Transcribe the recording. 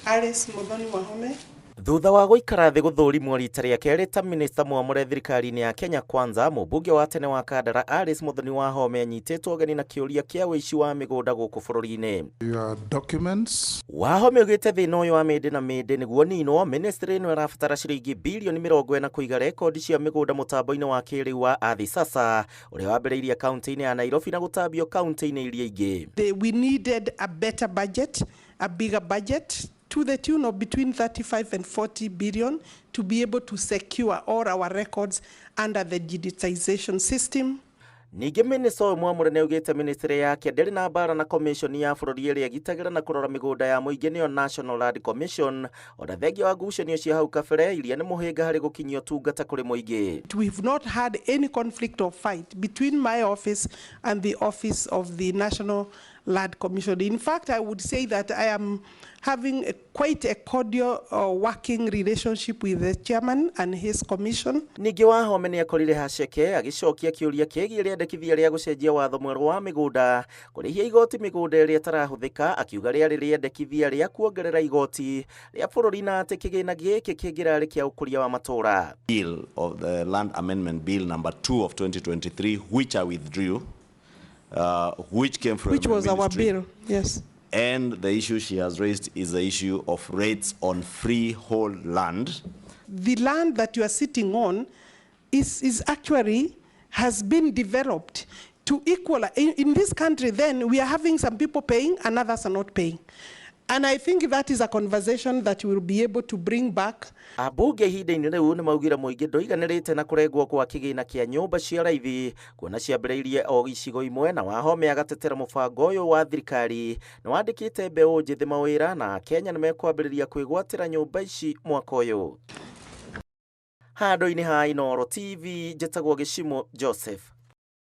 Alice Muthoni Wahome. Thutha wa gũikara thĩ gũthũrimwo rita rĩa kerĩ ta minista mwamũre thirikari-inĩ ya Kenya Kwanza, mũmbunge wa tene wa Kandara Alice Muthoni Wahome anyitĩtwo ũgeni na kĩũria kĩa ũici wa mĩgũnda gũkũ bũrũri-inĩ. Your documents. Wahome augĩte thĩna ũyũ wa mĩndĩ na mĩndĩ nĩguo ninwo, ministry ĩno ĩrabatara ciringi birioni 40 kũiga rekondi cia mĩgũnda mũtambo-inĩ wa kĩrĩu wa Ardhi Sasa ũrĩa wambĩrĩirie kaunti-inĩ ya Nairobi na gũtambio kaunti-inĩ iria ingĩ. We needed a better budget, a bigger budget, to the tune of between 35 and 40 billion to be able to secure all our records under the digitization system. Ningĩ minista ũyũ mwamũre nĩaugĩte ministry yake ndĩrĩ na mbara na commission ya bũrũri ĩrĩa ĩgitagĩra na kũrora mĩgũnda ya mũingĩ nĩyo National Land Commission, ona thengia wa ngucanio cia hau kabere iria nĩ mũhĩnga harĩ gũkinyia ũtungata kũrĩ mũingĩ. We've not had any conflict or fight between my office and the office of the National Land Commission. In fact, I would say that I am having quite a cordial working relationship with the chairman and his commission. Ningĩ Wahome nĩakorire haceke agĩcokia kĩũria kĩgiĩ rĩendekithia rĩa gũcenjia watho mwerũ wa mĩgũnda kũrĩhia igoti mĩgũnda ĩrĩa ĩtarahũthĩka, akiuga rĩarĩ rĩendekithia rĩa kuongerera igoti rĩa bũrũri na atĩ kĩgĩna gĩkĩ kĩngĩrarĩ kĩa ũkũria wa matũũra. Bill of the Land Amendment Bill number 2 of 2023, which I withdrew, which came from Which the was our ministry. bill, yes. And the issue she has raised is the issue of rates on freehold land. The land that you are sitting on is actually has been developed to equal. In this country, then, we are having some people paying and others are not paying. And I think that is a conversation that we will be able to bring back. Ambunge ihinda-inĩ rĩu nĩ maugire mũingĩ ndũiganĩrĩte na kũrengwo kwa kĩgĩna kĩa nyũmba cia raithi kuona ciambĩrĩirie o icigo imwe, na Wahome agatetera mũbango ũyũ wa thirikari nĩ wandĩkĩte mbeũ njĩthĩ mawĩra na Kenya nĩ mekwambĩrĩria kwĩgwatĩra nyũmba ici mwaka ũyũ. Handũ-inĩ ha Inooro TV, njĩtagwo Gĩcimo Joseph.